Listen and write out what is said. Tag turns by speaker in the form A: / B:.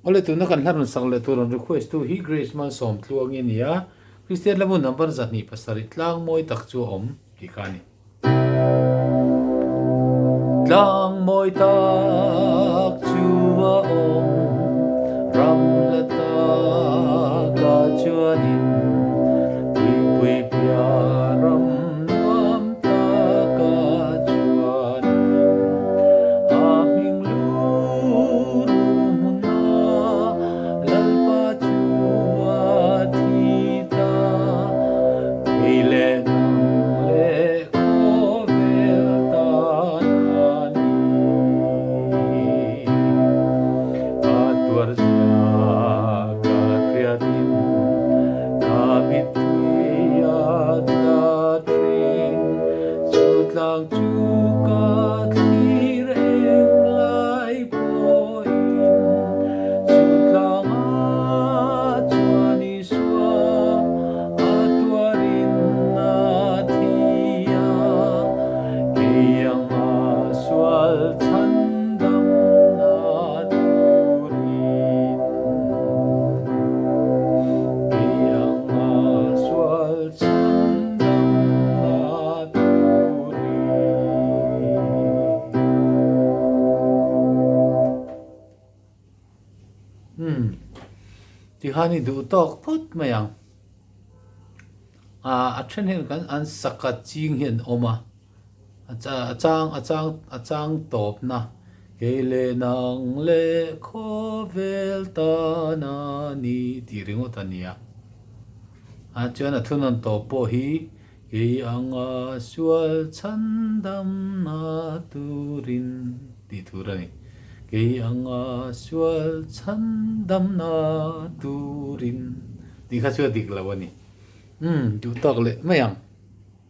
A: Awle tuna kan hla rawn sak leh tur rawn request tu hi Grace Malsawmtluangi a ni a, Kristian lamhmun number 27 tlang mawi tak chu a awm tih kha a ni. Tlang mawi tak chu a awm, ram hla takah chuanin tuipui piah ram nuam takah chuanin a hming lu hmuna Lalpa chu a thi ta. Kei leh nang leh khawvel tan a ni. Ka tuar zia ka hriatin ka mittui a tla thin. Chu tlang chu ka thlir eng lai pawhin chu tlangah chuan Isua a tuarin a thi a, kei anga sual chhandamna turin. Kei anga sual chhandamna turin. Umm, tikhan i duh tawk phawt mai ang. Ah, a then hian kan an saka ching hi an awm a, a chang a chang a chang tawpna kei leh nang leh khawvel tan a ni tih ringawt a ni a. A chuan a thunawn tawp pawh hi kei anga sual chhandamna turin tih tur a ni. Kei anga sual chhandamna turin tih kha chu a dik lo a ni. Umm, duh tawk leh mai ang.